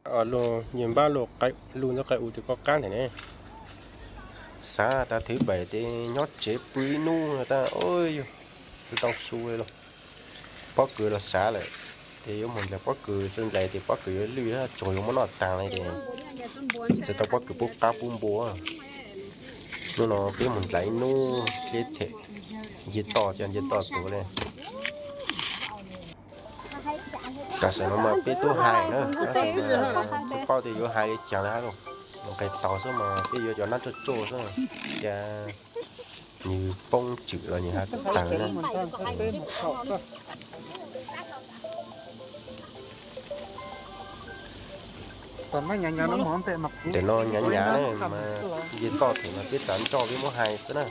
Luag nce npab luag qaib, luag ntxov qaib u ces koj qab ntawm ne. Xav tas thwv pais ces nyob tsev pw ib hnub no tab, yog tsis tau su los. Pob kws los xav lawm, ces yuav mus nplais pob kws, txawm nplais ces pob kws yuav lwj, tsuas yuav muab noj taag li ces tsis tau pob kws pub qaib pub npua. Hnub no peb mus nplais ib hnub thiab them nce toj, cov nce toj tuag li. Tam sim no mas peb tuaj hais na, tab sis mas tsis paub tias yuav hais li cas li hab lauj. Mus qis taus xwb mas peb yuav cov nab tsuj tsuj xwb, cas nws poob tswm los nws hais tawv na. Ntawm no nyav nyav na mas nce toj them mas peb tsav nroj peb muab hais xwb na.